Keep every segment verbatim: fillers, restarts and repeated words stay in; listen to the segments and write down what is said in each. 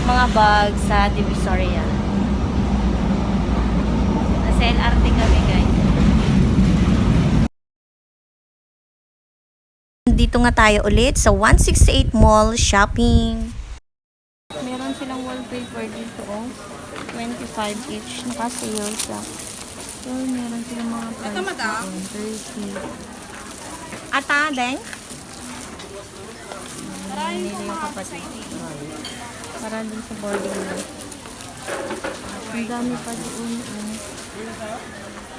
Mga bag sa Divisoria. Nasa L R T kami, guys. Dito nga tayo ulit sa one sixty-eight Mall Shopping. Meron silang wallpaper dito, oh. Twenty-five each. Naka-sale siya. So, meron silang mga price doon. Thirty. Ata, Deng? Nila yung kapatid. Para dun sa boarding niya. Ang dami pa doon, oh.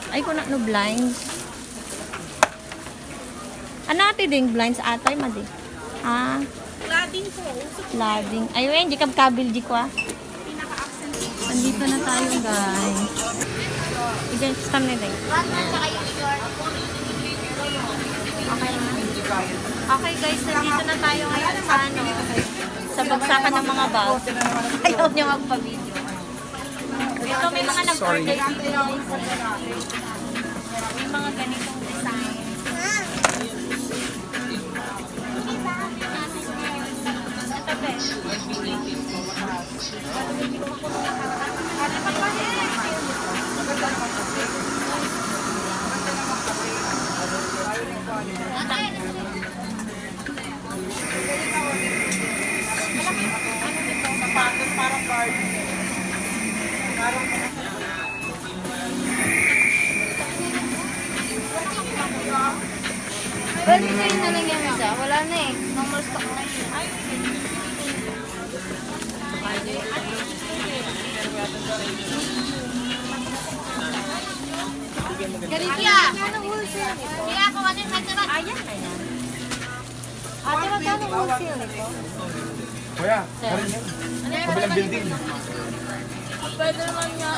Ay, kuna no blinds. Ano ati ding blinds atay, madi? Ah, Cladding po. Uso po. Cladding. Ay, wen, di kabkabil di ko, ah. Pinaka-accent po. Nandito na tayo, guys. Sige, stand na, guys. Okay na. Okay, guys, nandito na tayo ngayon sa, ano, sa bagsakan ng mga bag. Ayaw niya magpa-video. Ito, may mga nag-order dito. May mga ganitong design. Ito, be. Pwede kayo na lang yan, isa. Wala na eh. Normal stock na yun. Ganito yan. Kaya kung ano yung may sarap. Ayan na yan. Ate, magkano wholesale nito? Kuya, sir, meron yan. Kabilang building. Pwede naman nga.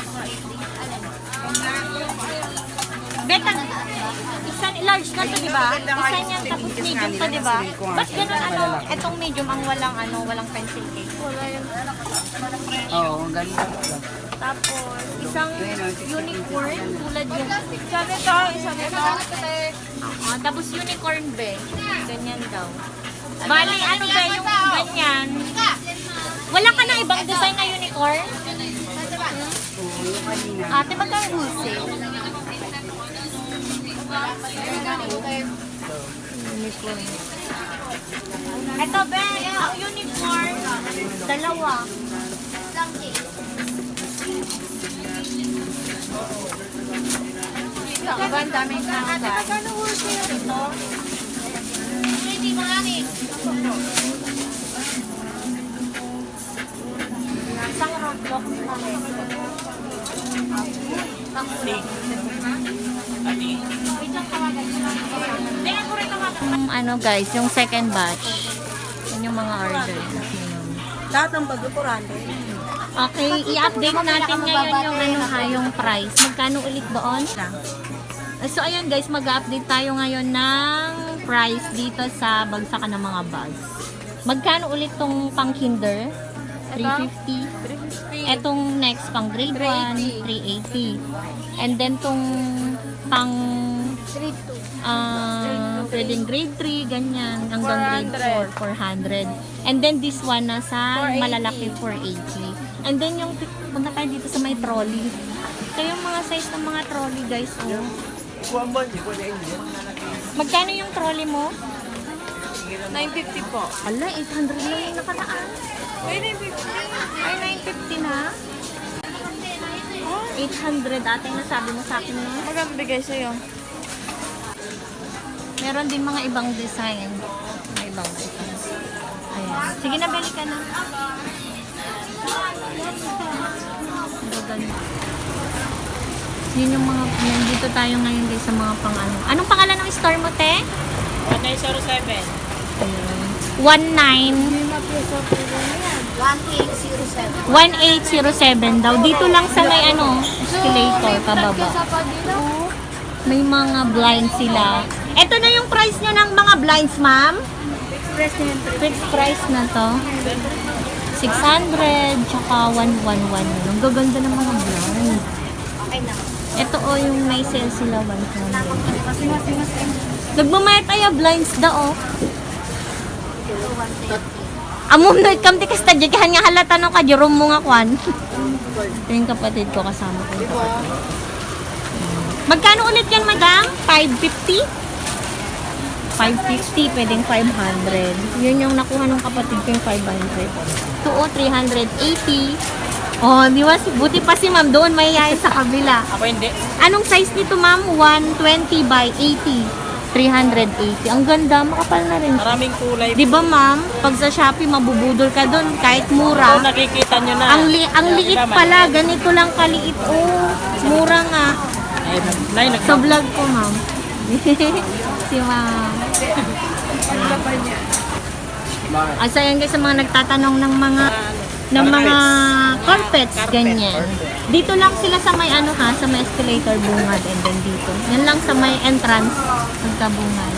Beta, isa large na to, di ba? Isa niyan, tapos medium to, di ba? Ba't ganun, ano, etong medium ang walang, ano, walang pencil case? Wala yan. Oo, ang ganda. Tapos, isang unicorn, tulad yan. Isa nito, isa nito. Ah, tapos unicorn, be. Ganyan daw. Bali, ano, be, yung ganyan. Wala ka na ibang design na unicorn? Ate, magkano wholesale? Unicorn. Ito, be, ang unicorn. Dalawa. Aba, ang daming tao, guys. Hindi, marami. Isang roadblock ni Mami. Ang, ano, guys, yung second batch. Yun yung mga order. Lahat ng bago, four hundred. Okay, i-update natin ngayon yung, ano, ha, yung price. Magkano ulit doon? So, ayan, guys, mag-update tayo ngayon ng price dito sa bagsakan ng mga bags. Magkano ulit tong pang kinder? Three fifty. Three fifty. Etong next, pang grade one, three eighty. And then tong pang, ah, pwedeng grade three, ganyan, hanggang grade four, four hundred. And then this one, nasa malalaki, four eighty. And then yung, punta tayo dito sa may trolley. Ito yung mga size ng mga trolley, guys, oh. Magkano yung trolley mo? Nine fifty po. Ala, eight hundred lang yung nakaraan. Ay, nine fifty. Ay, nine fifty na? Eight hundred ata yung nasabi mo sa akin, no? Magkano bigay sa'yo? Meron din mga ibang design. Mga ibang design. Ayan. Sige na, balik ka na. Ang gaganda. Yun yung mga, nandito tayo ngayon, guys, sa mga pang ano. Anong pangalan ng store mo, te? One nine zero seven. Ayan. One nine. One eight zero seven. One eight zero seven daw. Dito lang sa may ano, escalator, pababa. May mga blinds sila. Ito na yung price niya ng mga blinds, ma'am? Fixed price na to. Six hundred, tsaka one one one. Ang gaganda ng mga blinds. Okay na. Ito, oh, yung may sale sila, one hundred. Nagmamayat ay, ah, blinds da, oh. Ammom no ikam ti kasta, diay, haan nga halata no ka, Jerome mo nga kwan. Ito yung kapatid ko, kasama ko yung kapatid. Magkano ulit yan, madam? Five fifty? Five fifty, pwedeng five hundred. Yun yung nakuha ng kapatid ko, yung five hundred. Ito, oh, three hundred eighty. Oh, di ba? Buti pa si ma'am doon, mahihain sa kabila. Ako hindi. Anong size nito, ma'am? One twenty by eighty. Three hundred eighty. Ang ganda, makapal na rin. Maraming kulay. Di ba, ma'am? Pag sa Shopee, mabubudol ka doon, kahit mura. Ito, nakikita nyo na. Ang li-, ang liit pala, ganito lang kaliit. Oh, mura nga. Ay, nay, nag- Sa vlog ko, ma'am. Si ma'am. Asa yan, guys, sa mga nagtatanong ng mga, ng mga carpets, ganyan. Dito lang sila sa may ano ha, sa may escalator bungad, and then dito. Yan lang sa may entrance, pagkabungad.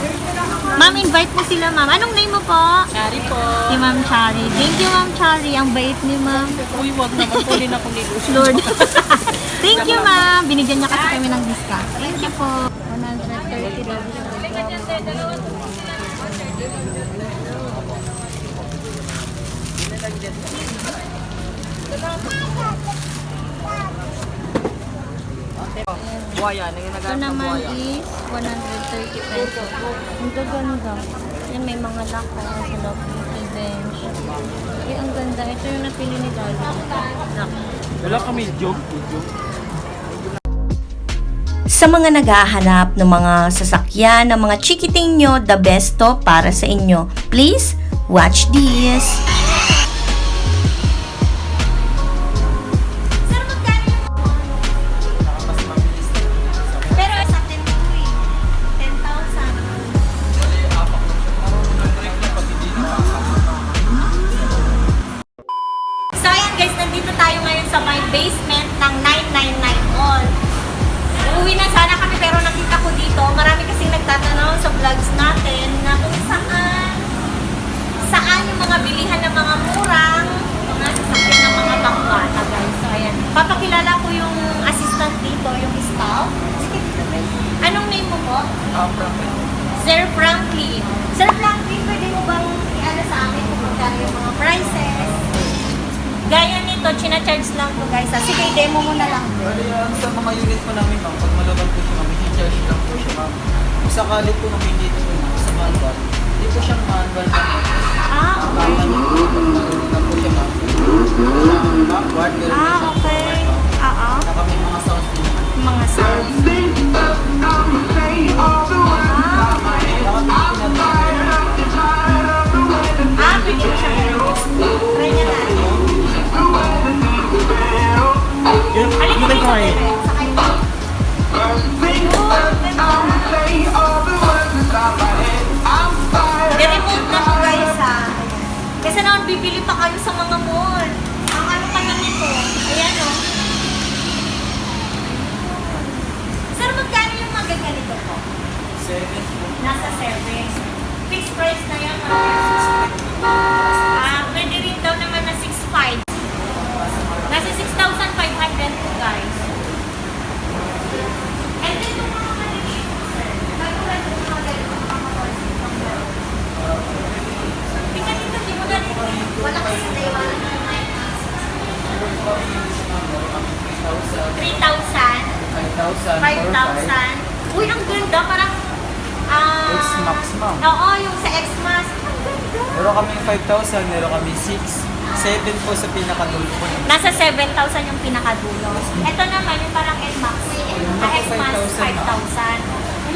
Ma'am, invite mo sila, ma'am. Anong name mo po? Chari po. Si Ma'am Chari. Thank you, Ma'am Chari. Ang bait ni ma'am. Uy, wag naman po din ako ni Lord. Thank you, ma'am. Binigyan niya kasi kami ng discount. Thank you po. One hundred thirty daw. Buhaya, nanginagaan ng buhaya. Ito naman is one hundred thirty pesos. Ang gaganda. Yan, may mga lock, oh, sa loob ng bench. Ay, ang ganda. Ito yung napili ni Daddy. Lock. Wala ka medium? Medium? Sa mga naghahanap ng mga sasakyan, ng mga chikiting nyo, the best to para sa inyo. Please watch this. Sir, magkano yung... Pero sa ten to eh. Ten thousand. So, ayan guys, nandito tayo ngayon sa may basement ng nine nine nine Mall. Uuwi na sana kami, pero nakita ko dito, marami kasing nagtatanong sa vlogs natin na kung saan, saan yung mga bilihan ng mga murang mga sasakyan ng mga pangbata, guys. So, ayan. Papakilala ko yung assistant dito, yung staff. Anong name mo po? Ah, Franklin. Sir Franklin. Sir Franklin, pwede mo bang i-ano sa amin kung magkano yung mga prices? Gaya nito, china-charge lang to, guys, ha. Sige, demo mo na lang. Bali, ah, sa mga unit po namin, ma'am, pag malaban po siya, ma'am, i-charge lang po siya, ma'am. Kung sakali po na may dito po, ma'am, sa manual, hindi po siyang manual, ma'am. Ah, okay. Manual po siya, ma'am. Backward, meron po siyang forward, ma'am. Ah, okay. Oo. Saka may mga sounds din, ma'am. Mga sounds. Ah, pwede siya. Try niya natin. Halika dito, Bebe. Sakay mo. Ayun, ganda. I-remove na to, guys, ha. Kaysa naman bibili pa kayo sa mga mall. Ang ano pa na nito? Ayan, oh. Sir, magkano yung mga ganito po? Seven po. Nasa seven. Fixed price na yan, ah. Ah, pwede rin daw naman na six five. Nasa six thousand five hundred po, guys. And then, yung mga maliliit po, sir. Katulad ng mga ganito, mga horse, mga ganito. Tingnan nito, di ba ganito? Wala kasi, di ba? Three thousand. Five thousand. Five thousand. Uy, ang ganda. Parang, ah, X-Max, ma'am. Oo, yung sa X-Max. Ang ganda. Meron kami five thousand, meron kami six, seven po sa pinakadulo po. Nasa seven thousand yung pinakadulo. Ito naman, yung parang N-Max. Yung Ah, X-Max, five thousand, ma'am. Five thousand.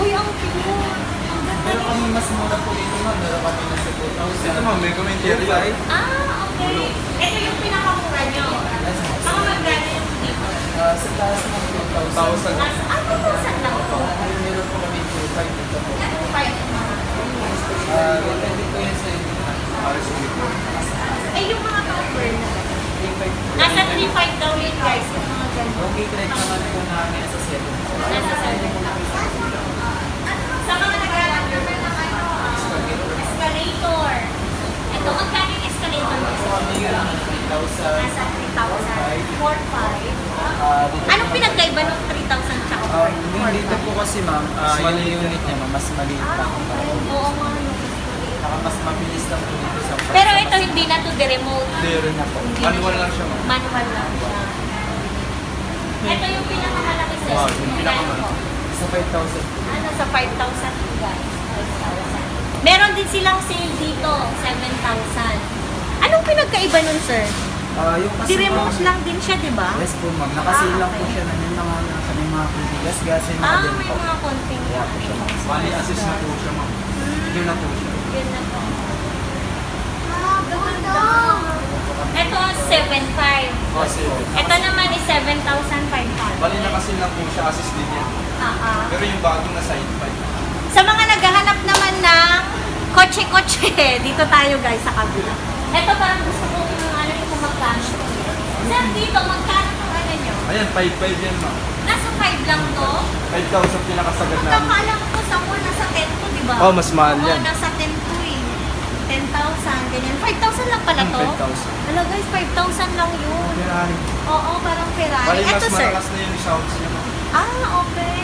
Uy, ang cute. Ang ganda. Meron kami mas mura po dito, ma'am. Meron kami nasa two thousand. Ito, ma'am, may commentary. Two five. Ah, okay. Ito yung pinakamura nyo. Yes, ma'am. Mga magkano yung dito? Ah, sa taas, ma'am, two thousand. Thousand. Mas, ah, two thousand lang to. Meron po kami two five dito po. Two five. Ah, depende po yan sa inyo. Eh, yung mga topper na. Three five. Nasa three five daw yun, guys, yung mga ganun. Okay, correct naman po namin sa seven. Nasa seven. Sa mga naghahanap naman ng ano, ah, escalator. Ito, magkano yung escalator mo? Ano yun? Three thousand. Nasa three thousand. Four five. Ah, dito Anong po. pinagkaiba ng three thousand tsaka Um, four five? Yung dito po kasi, ma'am, ah, Mas yung maliit. unit niya, ma'am, mas maliit pa. Ah, okay. Oo nga, no. Saka mas mabilis lang po dito sa Pero ito, hindi na to de-remote. Hindi rin na po. Hindi na Manual siya. lang siya, ma'am. Manual lang siya. Ito yung pinakamalaki, sir. Oh, yung pinakamalaki. Sa five thousand po. Ah, nasa five thousand po, guys. Five thousand. Meron din silang sale dito, seven thousand. Anong pinagkaiba nun, sir? Ah, yung kasi, Di-remote ma'am, lang din siya, di ba? Yes po, ma'am. Naka-sale Ah, lang po okay. siya na yung mga, ano, sa may mga bibigas, gas, yung mga Ah, ganun may po. mga konting Kaya po siya, ma'am. Bali, assist na po siya, ma'am. Hmm. Yun na po siya. Yun na po. Ah, ganda. Ito, seven five. Oh, seven. Ito naman is seven thousand five hundred. Bali, naka-sale lang po siya, assist din yan. Ah, ah. Pero yung bago na side five. Sa mga naghahanap naman ng kotse-kotse, dito tayo, guys, sa kabila. Ito, parang gusto ko yung ano, yung kung magkano to eh. Sir, dito, magkano itong ano nyo? Ayan, five five yan, ma'am. Nasa five lang to? Five thousand pinakasagad namin. Pagkakaalam ko sa mall, nasa ten to, di ba? Oh, mas mahal Oo, yan. nasa ten to eh. Ten thousand, ganyan. Five thousand lang pala Hmm, to? five thousand. Hala, guys, five thousand lang yun. Ferrari. Oo, parang Ferrari. Bali, Ito, mas sir. malakas na yung sounds niya, ma'am. Ah, okay.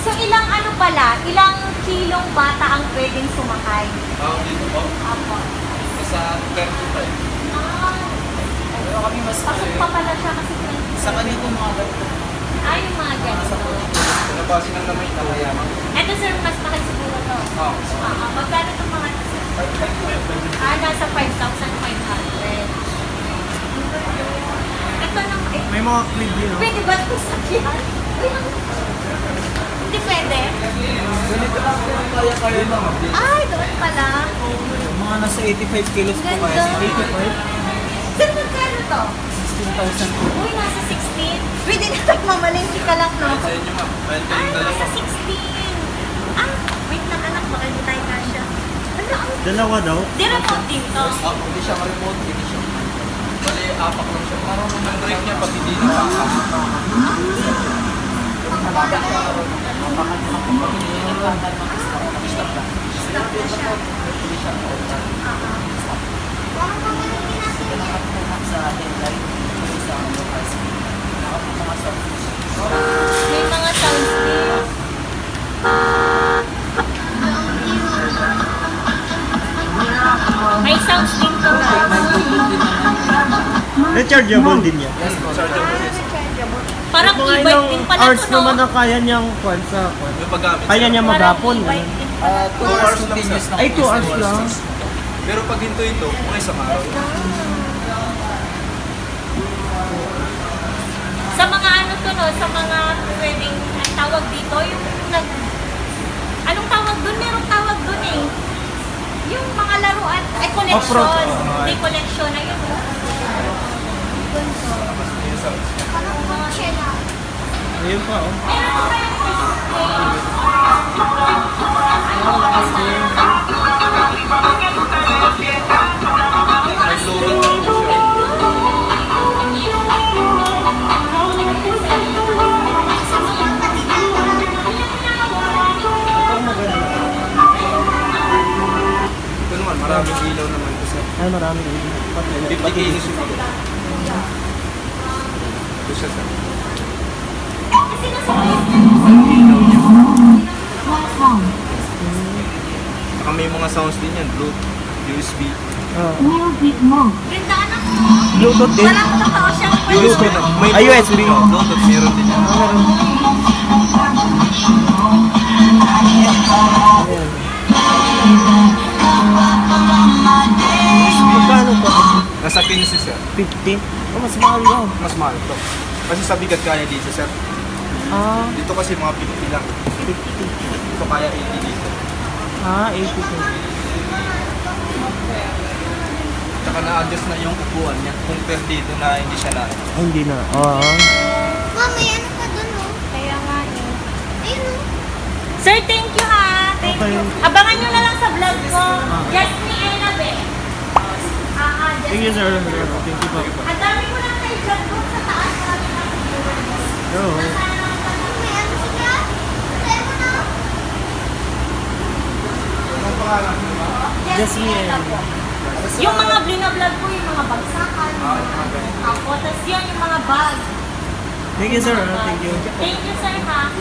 So, ilang ano pala, ilang kilong bata ang pwedeng sumakay? Ah, dito po? Apo. Nasa thirty-five. Ah, Pero kami mas Pasok pa pala siya kasi twenty. Sa kanya po mga ganito. Ah, yung mga ganito. Nasa forty. Nabasa lang naman yung kaya, ma'am. Ito, sir, mas mahal siguro to. Ah, mas mahal. Ah, ah, magkano itong mga to, sir? Five five po yan, five five. Ah, nasa five thousand five hundred. Ito naman, eh, May mga crib din, no? Pwede ba itong sakyan? Uy, ang Hindi pwede? Ganito lang po yung kaya-kaya, ma'am. Ay, doon pala. Mga nasa eighty-five kilos po Ganda. kaya. Eighty-five? Sir, magkano to? Sixteen thousand po. Uy, nasa sixteen. Pwede na tayo mamalengke ka lang, no? Sa inyo, ma'am. Pwede Ay, kayong dalawa. nasa sixteen. Ah, wait lang, anak. Baka hindi tayo kasya. Ano ang Dalawa daw? Di remote din to. Opo, hindi siya remote, hindi siya. Bali, apak lang siya. Parang ang brake niya, pati dito. Stop na siya. Stop na siya. Parang pag ano ginagawa niya. May mga sounds din. May sounds din to, guys. Rechargeable din yan. Yes po. Rechargeable. Parang Mga e-bike ilang din pala hours to, no? naman ang kaya niyang kwan sa kwan? Yung paggamit Kaya sa niya Parang maghapon, e-bike ganun. din pala. Ah, two hours continuous lang Ay, po two yung hours lang. Pero pag hinto-hinto, mga isang araw. Sa mga ano to, no? Sa mga pwedeng, ang tawag dito, yung nag-, anong tawag dun? Merong tawag dun eh. Yung mga laruan, ay, collection. Off-road. May collection, ayun, oh. Parang kotse na. Ayun pa, oh. Ito maganda. Ito naman, maraming ilaw naman ito, sir. Ay, maraming ilaw. Pati, Fifty pati kilos yung ilaw. Ito siya, sir. Ilaw niya. Saka may mga sounds din yan, Bluetooth, U S B. Ah. Music mode. Gandaan ako. Bluetooth din? Parang totoo siyang Bluetooth. May Ay, U S B. Bluetooth, meron din yan. Ah, meron. Ayan. Magkano to? Nasa quince, sir. Fifty? Oh, mas mahal yun. Mas mahal to. Kasi sa bigat kaya dito, sir. Ah. Dito kasi mga fifty lang. Fifty. Dito kaya eighty dito. Ah, eighty to. Tsaka na-adjust na yung upuan niya. Compare dito na hindi siya na. Ah, hindi na. Oo. Mami, ano pa dun, oh? Kaya nga eh. Ayun, oh. Sir, thank you ha. Thank Okay. you. Abangan nyo na lang sa vlog ko. Ah. Just me and Abe. Ah, ah, just Thank you, me sir. and Abe. Thank you po. Ang dami ko lang na-vlog doon sa taas. Maraming mga viewers. Oo. Nasa, may ano sila? Sa'yo mo na? Just me and Abe. Yung mga binablog ko, yung mga bagsakan, yung mga ganun. Ako, tas yun, yung mga bag. Thank you, sir. Thank you. Thank you, sir, ha.